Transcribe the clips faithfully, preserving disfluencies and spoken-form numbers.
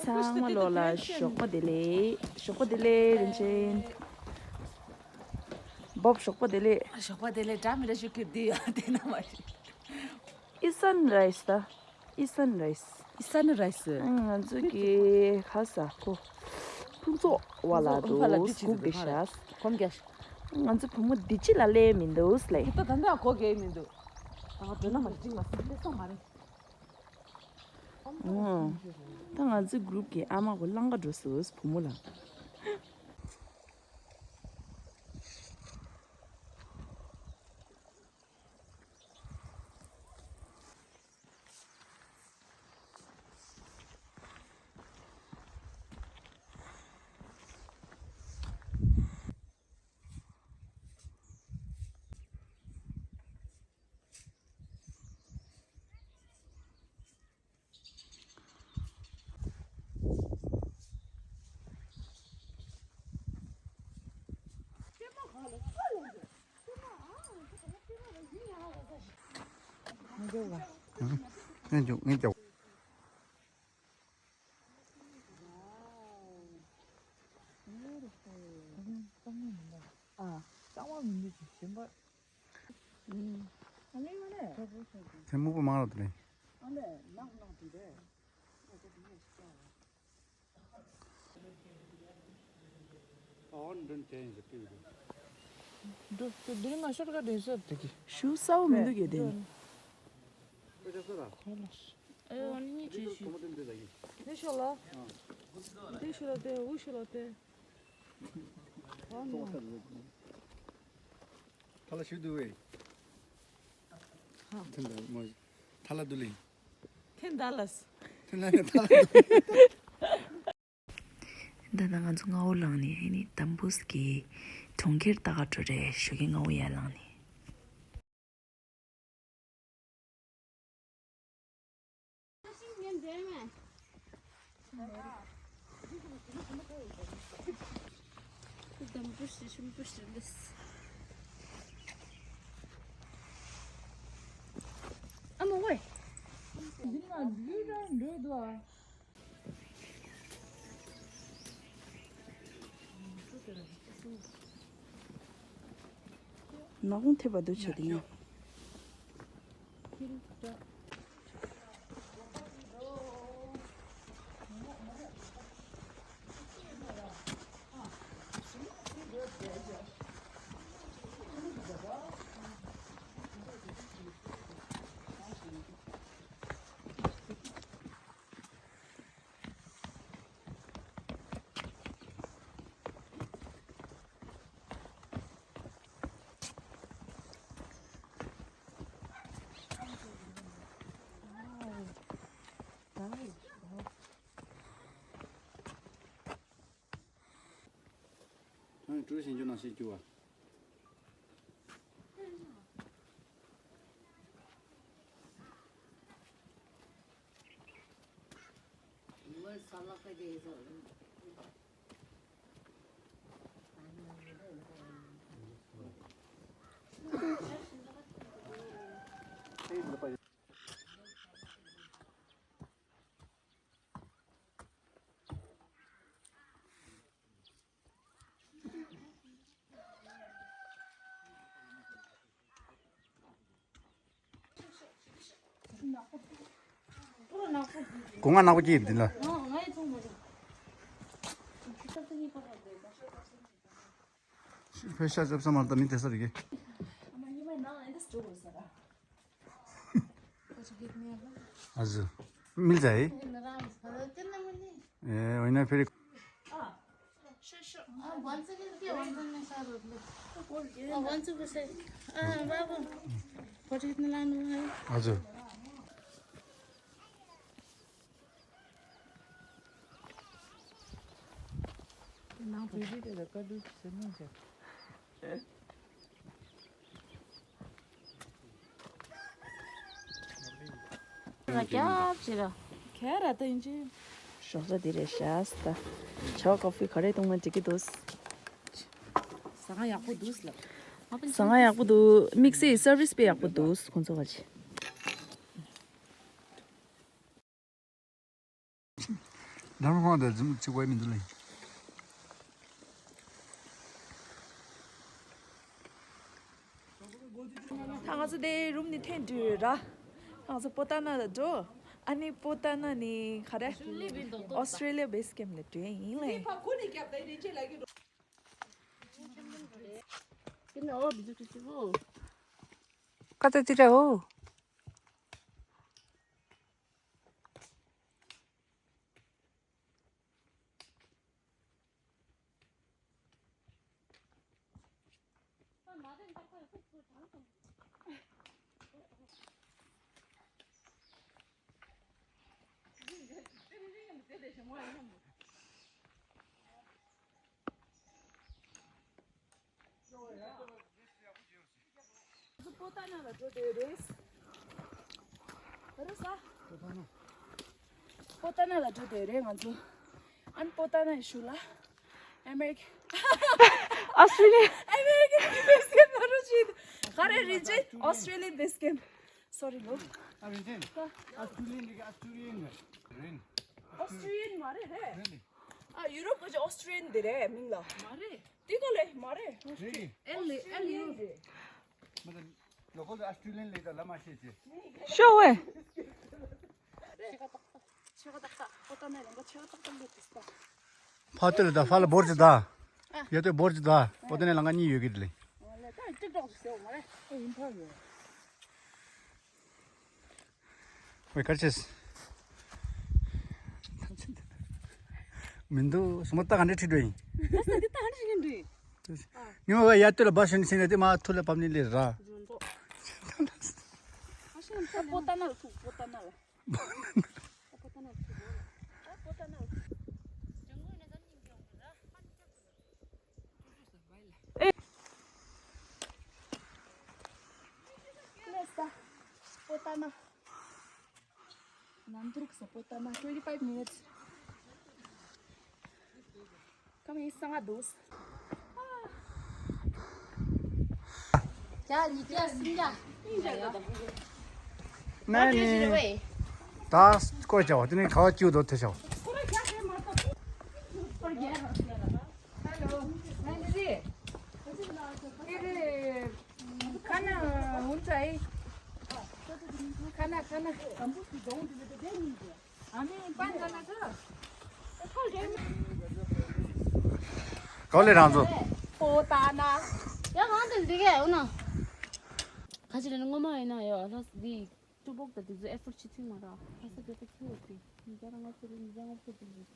ཚང་མ་ལོ་ལ་ཞོགས་པ་བདེ་ལེགས། ཞོགས་པ་བདེ་ལེགས། རིན་ཆེན། བོབ་ཞོགས་པ་བདེ་ལེགས། ཞོགས་པ་བདེ་ལེགས། འདྲ་མི་འདྲ་ཞུ་གི་འདི་ཡ་དེ་ན་མ་རེད། ཨི་སན་རའི་སི་ད། ཨི་སན་རའི་སི། ཨི་སན་རའི་སི། ང་ཚོ་གི་ཁ་ས་ཁོ། ཕུན་ཚོགས་པ་ལ་འགྲོ་སྒུག་བསྡད་ཤག་གོམ་རྒྱག་ང་ཚོ་བུ་མོ་འདི་ཅི་ལ་སླེབས་མི་འདུག་ལེ། ད་ད་ད་གོ་གེ་མི་འདུག་ད་འགྲོ་ན་མ་ཅིག་མ་སེམས་ལས་སོང་མ་རེད། ཨོ། ད་ང་ཚོའི་གུ་རུབ་ཀྱི་ཨ་མ་གོ་གླང་ག་འགྲོ་སོང་བུ་མོ་ལ། ངས་འཇུག་ངས་འཇུག་ཨ། གཙང་མ་མི་འདུག་ཅིག་གཞན་པ། ཨ་ལེ་ཨ་ལེ། ཚེ་སྨུག་པོ་མང་རོ་དེ་ལེ། ཨ་ལེ་ནག་ནག་དེ་རེད། འགྲོ་དེ་རིང་མ་ཤོར་ག་དྲན་ཤོར་དེ་གི་ཤུ་སའོ་མི་འདུག་གི་དེ། ཨེ་ཨ་ནི་གཉིས་བྱས་ཤིག་དེ་ཤོ་ལ། དེ་ཤོ་ལ་དེ་འུ་ཤོ་ལ་དེ། ཐ་ལ་ཤུ་དུ་ཝེ། ཐན་ད་མོ། ཐ་ལ་དུ་ལི། ཐན་ད་ལས། ཐན་ད་ལས་ཐ་ལ་དུ་ལི། ད་ལྟ་ང་ཚོ་སྔ་བོ་ལངས་ནས་ཨ་ནི་དམ་བུས་ཀྱི་གྲོང་ཁྱེར་ལྟ་ག་འགྲོ་རེད་ཞོགས་ཀས་སྔ་བོ་ཡར་ལངས་ནས། ཨ་མ་ཝེ། འདི་ན་ལུས་རང་འགྲོ་འདུག་ཨ། ནག་ཁུང་ཐེབས་པ་འདུག་བྱས་དེ་ཡང་། ཨ་ནི་ཀྲུའུ་ཞིང་ཆུ་ནང་བཞིན་རྒྱུ་བ། སྒོ་ང་ནག་པོ་སྐྱེས་འདི་ལ། ཕེ་ཤ་ཅབ་ས་མར་ད་མི་དེ་ས་རེད་གི། ཨ་ཟུ། མིལ་ཛའི། ཨེ་ཝེ་ན་ཕེ་རི། ཨ་ཟུ། ནང་བོད་རིགས་དེ་ལ་དཀའ་སྡུག་ཟེར་མིན་ཟེར། ལ་རྒྱབ་ཅི་ར། ཁྱེད་ར་ད་ཡིན་ཅི། ཞོགས་ཇ་འདི་རེད་ཤག་ད། ཇ་ཀོ་ཧྥི་ག་རེ་བཏུང་ན་འགྲིག་གི་འདུག་ཟ་ཁང་ཡག་པོ་འདུག་ལ། ཟ་ཁང་ཡག་པོ་འདུག་དམིགས་བསལ་སར་བིས་དཔེ་ཡག་པོ་འདུག་ཁོང་ཚོ་བ་ཅི། ལམ་ཁོང་དང་འཛུམ་གཅིག་པ་མི་འདུག་ལེ། ད་ང་ཚོ་དེ་རུམ་ནས་ཐོན་འགྲོ་ར། ད་ང་ཚོ་པོ་ཏཱ་ན་ལ་འགྲོ། ཨ་ནི་པོ་ཏཱ་ན་ནས་ག་རེ། ཨོ་སི་ཀྲེ་ལི་ཡ་བེ་སི་ཀེམ་ལ་འགྲོ་ཡིན་ལེ། ཀ་ཏ་ཏི་ར་འོ། པོ་ཏཱ་ན་ལ་འགྲོ་བསྡད་རེད། རེད་ས། པོ་ཏཱ་ན་ལ་འགྲོ་བསྡད་རེད་ང་ཚོ། ཨན་པོ་ཏཱ་ན་ཡི་ཤུལ་ལ། ཨ་མེ་རི་ཀ། ཨོ་སི་ཀྲེ་ལི་ཡ། ཨ་མེ་རི་ཀན་བེ་སི་ཀེམ་ལ་འགྲོ་བྱེད། ག་རེ་རེད་ཅེ། ཨོ་སི་ཀྲེ་ལི་ཡ་བེ་སི་ཀེམ། སོ་རི་ལོ། ཨ་རེད་ཅེ། ཨོ་སི་ཀྲེ་ལི་ཡན་རེད། ཨོ་སི་ཀྲེ་ལི་ཡན་རེད། ཨོ་སི་ཀྲེ་ལི་ཡན་མ་རེད་རེད། ཨ་ཡུ་རོབ་གི་ཨོ་སི་ཀྲེ་ལི་ཡན་འདི་རེད་མིང་ལ། མ་རེད། འདི་ག་ལས་མ་རེད། རེད། ཨེལ་ཨེལ་ཡུ་རེད། མ་ད་ལོ་ཀལ་ཨོ་སི་ཀྲེ་ལི་ཡན་ལས་ད་ལ་མ་ཤེས་ཅེ། ཤོ་ཝེ། ཆེ་ག་ཏག་ཏག་ཆེ་ག་ཏག་ཏག་པོ་ཏཱ་ན་ལ་ང་ཆེ་ག་ཏག་ཏག་ལོ་ཏིས་པ། ཕ་ཏོ་ལ་ད་ཕ་ལ་བོར་ཅི་ད། ཡ་ཏོ་བོར་ཅི་ད། པོ་ཏཱ་ན་ལ་ང་གཉིས་ཡོད་གི་དེ་ལེ། ཨ་ལེ་ད་ཏིག་ཏོག་ཟེར་བ་མ་རེད། ཨེ་ཡིན་ཕ་ཡོད། ཝེ་གར་ཆེས། མི་འདུག་སུ་མོ་ད་ག་འདྲ་ཁྲིད་འགྲོ་ཡིན། ད་ས་འདི་ད་ག་འདྲ་ཁྲིད་འགྲོ་ཡིན། ཉོ་བ་ཡ་ཏོ་ལ་བ་ཤན་ཤན་ཏི་མ་ཐུ་ལ་པམ་ནི་ལེ་ར། ཨ་ཤ་ཡང་ད་པོ་ཏཱ་ན་ལ་ཐུག་པོ་ཏཱ་ན་ལ། Twenty five minutes. Come here, Sangados. ཡ་ཉིས་བརྒྱ་སུམ་བརྒྱ། ནས་ནི། ད་སྐོར་བྱའོ། དེ་ནས་ཁ་བ་བཅུ་དོ་ཐེ་ཤོ། Hello. ཁ་ན་འུན་ཚ་ཨེ། ཁ་ན་ཁ་ན། ག་ལེ་རང་ཚོ། པོ་ཏཱ་ན། ཡ་གང་དུ་འདི་གས་འོ་ན། ག་ཅི་ལ་ནི་ངོ་མ་ཡིན་ན་ཡོད་ལ་འདི། ཀྲུ་བོག་དང་དེ་ཚོ་ཨེ་ཕོར་ཆེ་ཚུལ་མ་ར། ཁ་ས་དེ་ཚོ་ཁྱི་ཡོད་དེ། ཉིས་བརྒྱ་ལྔ་བཅུ་རེད། ཉིས་བརྒྱ་ལྔ་བཅུ་དེ་རེད།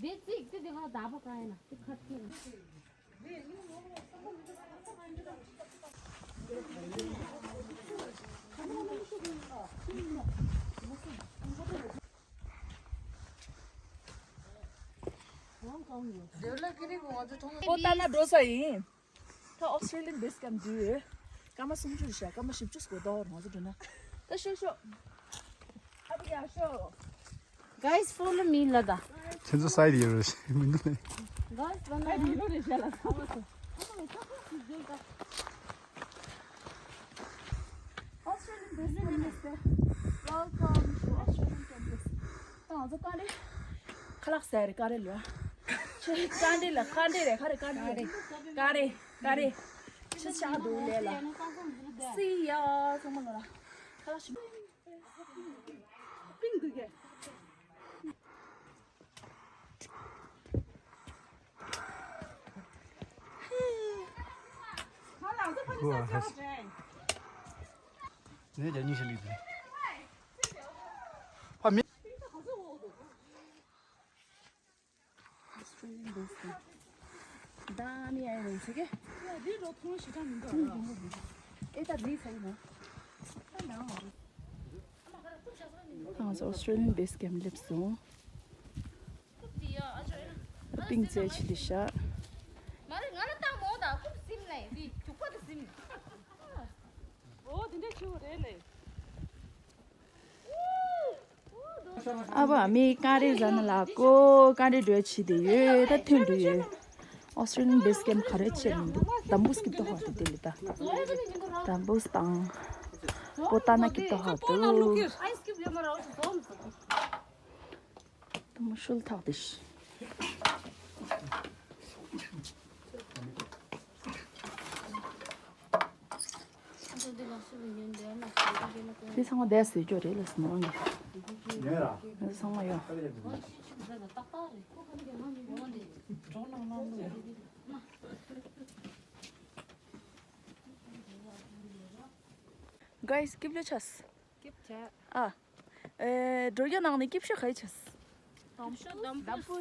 དེ་ཚིག་དེ་དེ་ང་དག་པ་གང་ཡིན་ན་དེ་ཁ་ཐུག་པོ་ཏཱ་ན་འགྲོ་ས་ཡིན། ད་ཨོ་སི་ཀྲེ་ལི་ཡན་བེ་སི་ཀེམ་འདུས། སྐར་མ་སུམ་ཅུ་རེད་ཤག་སྐར་མ་བཞི་བཅུ་སྐོར་འདུག་ང་ཚོ་འགྲོ་ན། ད་ཤོག་ཤོག་ཨ་བུ་ཡ་ཤོག Guys, follow me, ལ་ད། ཁྱེད་ཚོ་སའི་ཡོད་རེད་མི་འདུག་ནས། Guys, follow me. Australian business. Welcome to Australian business. ད་ང་ཚོ་ཀ་རེ། ཁ་ལག་ཟ་རེ་ཀ་རེ་ལ། ཆེ་ཀ་རེ་ལ་ཀ་རེ་རེ་ཁ་རེ་ཀ་རེ་ཀ་རེ་ཀ་རེ། ཆེ་ཆ་འདུག་ལས་ལ། See ya. ཚང་མ་ལ། ཁ་ལག་ཞིམ། པིང་འདུག་གས། ནས་ཀྱང་ཉིན་ཞིག་ལུས་ཏེ། ཕ་མི། Australian business. ད་ནི་ཨེ་རེད་ཟེར་གི། ཨེ་ད་རེད་ཟེར་གི་ན། ང་ཚོ་Australian base camp སླེབས་སོང་། ཏིང་ཙེ་ཆི་ལི་ཤ། མ་རེད། ང་ལ་བཏང་མོ་དང་ཁུབ་སིམ་ལས་འདི་རྒྱུག་པ་དང་སིམ། འོ་དེ་འདྲ་ཆེ་བོ་རེད་ལས། ཨ་བ་མི་ཀ་རེ་ཟ་ན་ལ་ཀོ་ཀ་རེ་འགྲོ་ཆི་དེ་ཡོད་ད་ཐོན་འགྲོ་ཡོད། Australian base camp ག་རེ་བྱེད་མི་འདུག་དམ་བུ་སྐྱིད་ཏོ་ཧ་དེ་དེ་ལི་ད། དམ་བུ་དང་། པོ་ཏ་ན་སྐྱིད་ཏོ་ཧ་དུ། མ་ཤུལ་ཐག་དེ་ཤི། དེ་ཚང་མ་བསྡད་སྲོལ་རྒྱུ་རེད་ལ་སོང་རང་གི། ཡོད་ར། དེ་ཚང་མ་ཡོད། Guys, སྐྱིབས་ལོས་ཆས། སྐྱིབས་ཆ། ཨ། ཨེ། འགྲོ་རྒྱུ་ནང་ནས་སྐྱིབས་ཤོག་ག་ཡི་ཆས། དམ་པོ།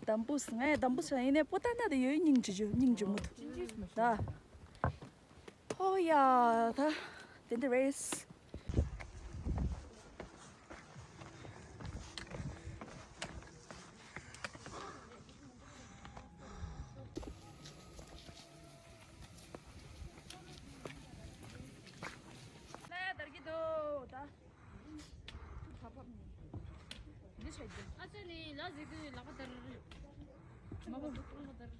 དམ་པོ། ངས་དམ་པོ་ཆ་ཡིན་ནས་པོ་ཏ་ན་དེ་ཡོད་སྙིང་རྗེ་རྒྱུ་སྙིང་རྗེ་མོ་འདུག་ད། ཨོ་ཡ་ད། དེ་འདྲ་རེད། ལ་ཡ་དར་གྱི་འདུག་ད། འདི་བྱས་ཏེ། ཨ་ཅེ་ནི་ལ་ཟིག་གི་ལག་པ་དར། མ་པ་ལག་པ་དར།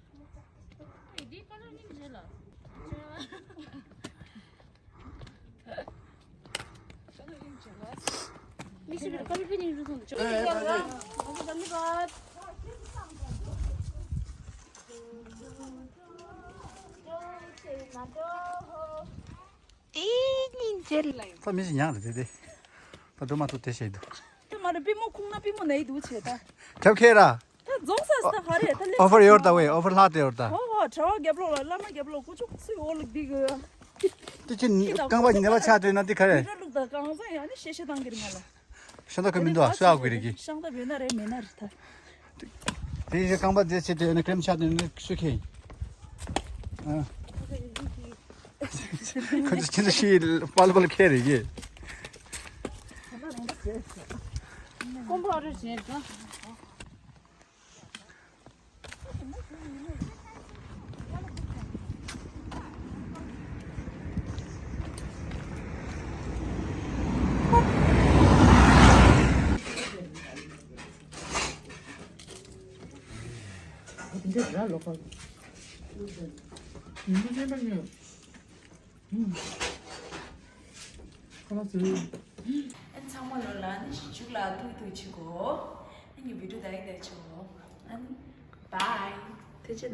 ཨེ་འདི་ཀ་ལོ་ཉིན་བྱས་ལ། མི་ཤི་བར་ཀ་ལོ་པི་ནི་རུ་ཐོང་ཆོ། ཨ་ཅེ་ད་ནི་བར། ཨེ་ཉིན་བྱས་ལ། ད་མི་ཞིག་ཉག་རེད་དེ། ད་འགྲོ་མ་ཐུབ་དེ་བྱས་འདུག་ད་མ་རེད། པུས་མོ་ཁུག་ན་པུས་མོ་ན་ཡི་འདུག་བྱས་ད། རྒྱབ་ཁྱེར་ར། ད་རྫོང་ས་ད་ཧ་རེ་ད་ལེ། ཨོ་ཕར་ཡོད་ད་ཝེ། ཨོ་ཕར་ལྷག་དེ་ཡོད་ད། ཧོ་ཧོ། གྲྭ་བ་རྒྱབ་ལོགས་ལ་བླ་མ་རྒྱབ་ལོགས་ཀུ་ཅུ་སུ་ཡོད་ལུག་འདི་གི། དེ་ཅི་རྐང་པ་ཉེས་པ་ཆགས་དུས་ན་དེ་ག་རེ། མི་འགྲོ་ལུག་ད་གང་ཟག་ཡང་ནི་ཤེས་ཤེས་བཏང་གི་རེད་ང་ལ། ཤ་ད་ཁོ་མི་འདུག་ཨ། སུ་ཨ་གི་རེད་གི། ཤང་ད་བོད་ན་རེད་མེད་ན་རེད་ད། དེ་ཡི་རྐང་པ་རྫས་ཆེ་དེ་ནི་ཀྲེམ་ཆགས་དེ་ནི་སུ་ཁེ། ཨ། ཁོ་ཚོ་ཁྱེད་ཚོ་ཤི་པལ་པལ་ཁེ་རེད་གི། ཀོང་པོ་ཨ་རུ་བྱེད་དོ། འདི་ར་ལོ་ཁ། ཡིན་གྱི་ཅན་པ་ཉོས། ཁོ་ན་ཟེར། ཨན་ཚང་མ་ལོ་ལ་ནི་ཞིབ་འཇུག་ལ་ཐུག་ཐུག་ཆི་གོ། ཨན་གྱི་བི་ཌིའོ་ད་ཡིན་ད་ཆོ། ཨན། བའི། དེ་ཅི་ན།